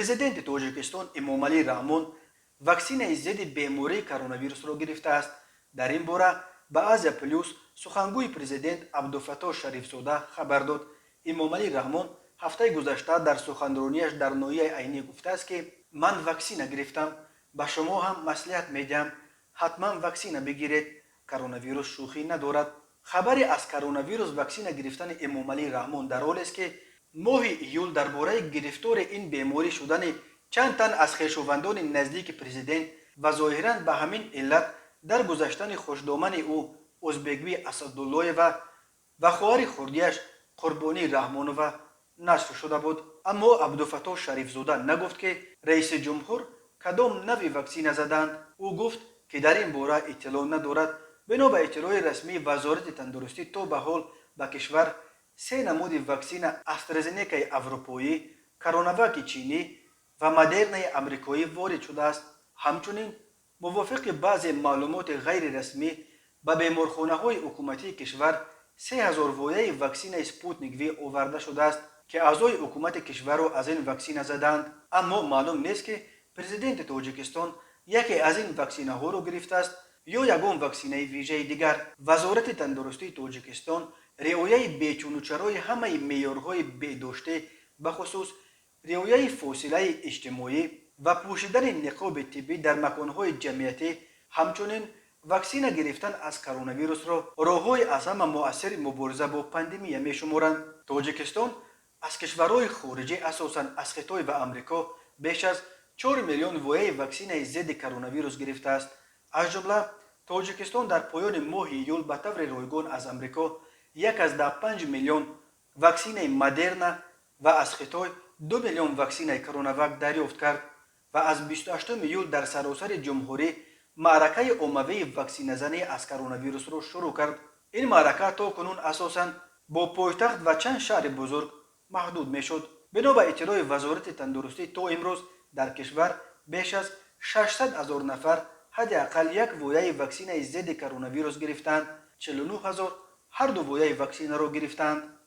Президенти Тоҷикистон Эмомалӣ Раҳмон ваксинаи зидди бемории коронавирусро гирифтааст. Дар ин бора ба Азия Плюс сухангӯи президент Абдуфаттоҳ Шарифзода хабар дод. Эмомалӣ Раҳмон ҳафтаи гузашта дар суханронияш дар ноҳияи Айнӣ гуфтааст, ки ман ваксина гирифтам, ба шумо ҳам маслиҳат медиҳам, ҳатман ваксина бигиред, коронавирус шӯхӣ надорад. Хабари аз коронавирус ваксина гирифтани Эмомалӣ Раҳмон дар ҳолест, ки моҳи июл дар бораи гирифтори ин беморӣ шудани чанд тан аз хешовандони наздики президент ва зоҳиран ба ҳамин иллат дар гузаштани хушдомани ӯ Узбекбӣ Асадуллоева ва хоҳари хурдиаш Қурбонӣ Раҳмонова нашр шуда буд. Аммо Абдуфаттоҳ Шарифзода нагуфт, ки раиси ҷумҳур кадом нави ваксина заданд. Ӯ гуфт, ки дар ин бора иттилоъ надорад. Бино ба иттилои расмии Вазорати тандурустӣ, то ба ҳол ба кишвар се намуди ваксина: Астразенекаи аврупоӣ, Коронаваки чинӣ ва Модернаи амрикоӣ ворид шудааст. Ҳамчунин, мувофиқи баъзе маълумоти ғайрирасмӣ, ба беморхонаҳои ҳукуматии кишвар 3000 вояи ваксинаи Спутник Ви оварда шудааст, ки аъзои ҳукумати кишварро аз ин ваксина задаанд. Аммо маълум нест, ки президенти Тоҷикистон яке аз ин ваксинаҳоро гирифтааст ё ягон ваксинаи вижаи дигар. Вазорати тандурустии Тоҷикистон риояи бечунучарои ҳамаи меъёрҳои беҳдоштӣ, бахусус риояи фосилаи иҷтимоӣ ва пӯшидани ниқоби тиббӣ дар маконҳои ҷамъиятӣ, ҳамчунин ваксина гирифтан аз коронавирусро роҳҳои аз ҳама муассири мубориза бо пандемия мешуморанд. Тоҷикистон аз кишварҳои хориҷӣ, асосан аз Хитой ва Амрико, беш аз 4 миллион вояи ваксинаи зидди коронавирус гирифтааст. Аз ҷумла, Тоҷикистон дар поёни моҳи июл ба таври ройгон аз Амрико 1,5 миллион ваксинаи Модерна ва аз Хитой 2 миллион ваксинаи Коронавак дарёфт кард ва аз 28 июл дар саросари ҷумҳурӣ маъракаи оммавии ваксиназанӣ аз коронавирусро шурӯъ кард. Ин маърака то кунун асосан бо пойтахт ва чанд шаҳри бузург маҳдуд мешуд. Бино ба иттилои Вазорати тандурустӣ, то имрӯз дар кишвар беш аз 600 ҳазор нафар ҳадди ақал як вояи ваксинаи зидди коронавирус гирифтаанд, 49 ҳазор ҳарду вояи ваксинаро гирифтаанд.